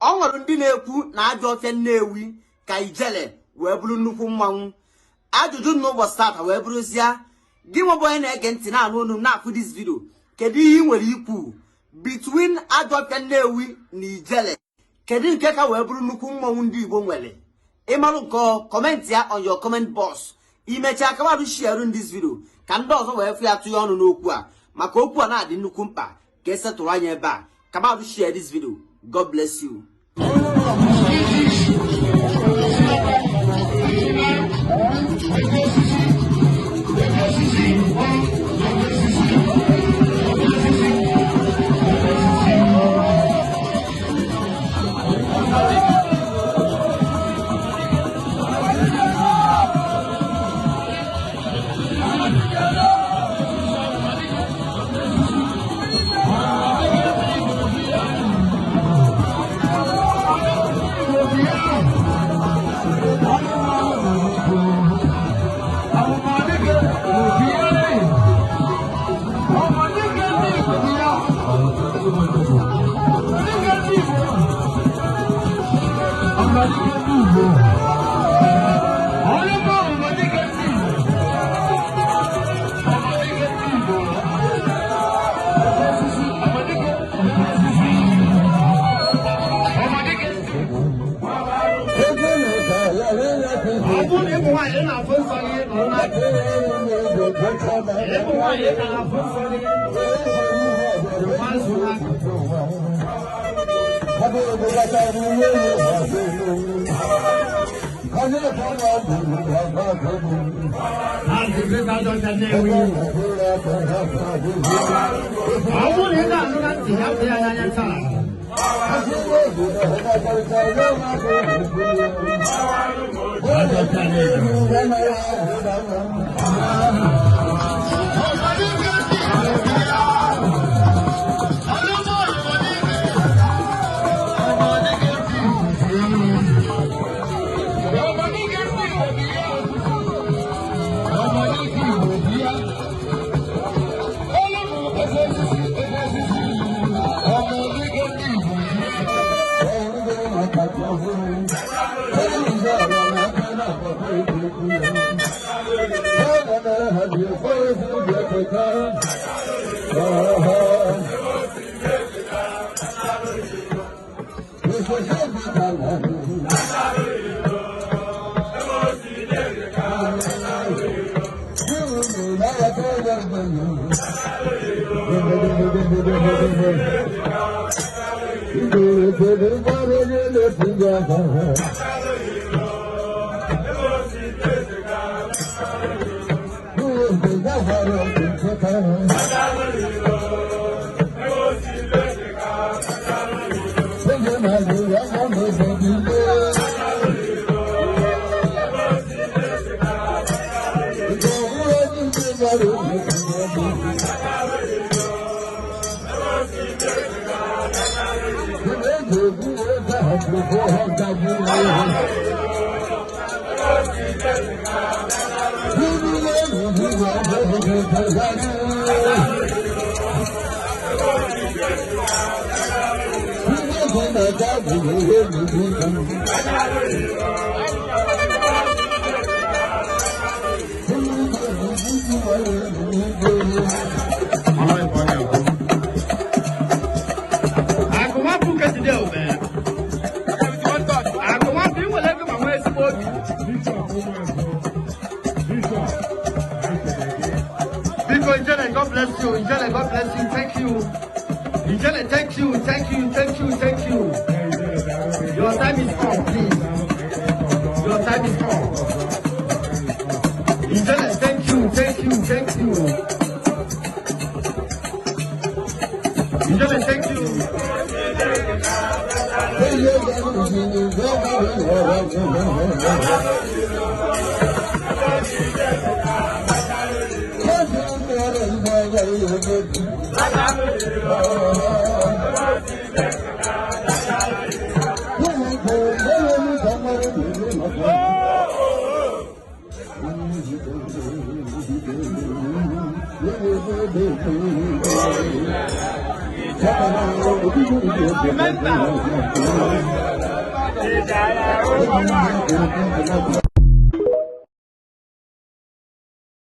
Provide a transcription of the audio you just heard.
Ọ nwere ndị na-ekwu na Ajọfịa Nnewi ka Ijele wee bụrụ nnukwu mmanwụ. Ajụjụ n'ụbọchị tata wee bụrụzie gị nwa bụ onye na-ege ntị na-anụ olu m na-afụ this video, kedu ihe ị nwere ikwu between Ajọfịa Nnewi na Ijele? Kedu nke ka wee bụrụ nnukwu mmanwụ ndị Igbo nwere? Ịmarụ nke comment ya on your comment box. Imechaa kabarụ share this video ka ndị ọzọ wee fụ ya tụnye ọnụ n'okwu a, maka okwu a na-adị nnukwu mkpa ka esetụrụ anya ebe a. Kabarụ share this video. God bless you. God bless you. Ijele, God bless you. Thank you. Ijele, thank you. Thank you. Thank you. Thank you. Your time is come, please. Your time is come. Ijele, thank you. Thank you. Thank you. Ijele, thank you. Remember. Ìjàlẹ̀ ó gbọ́dọ̀.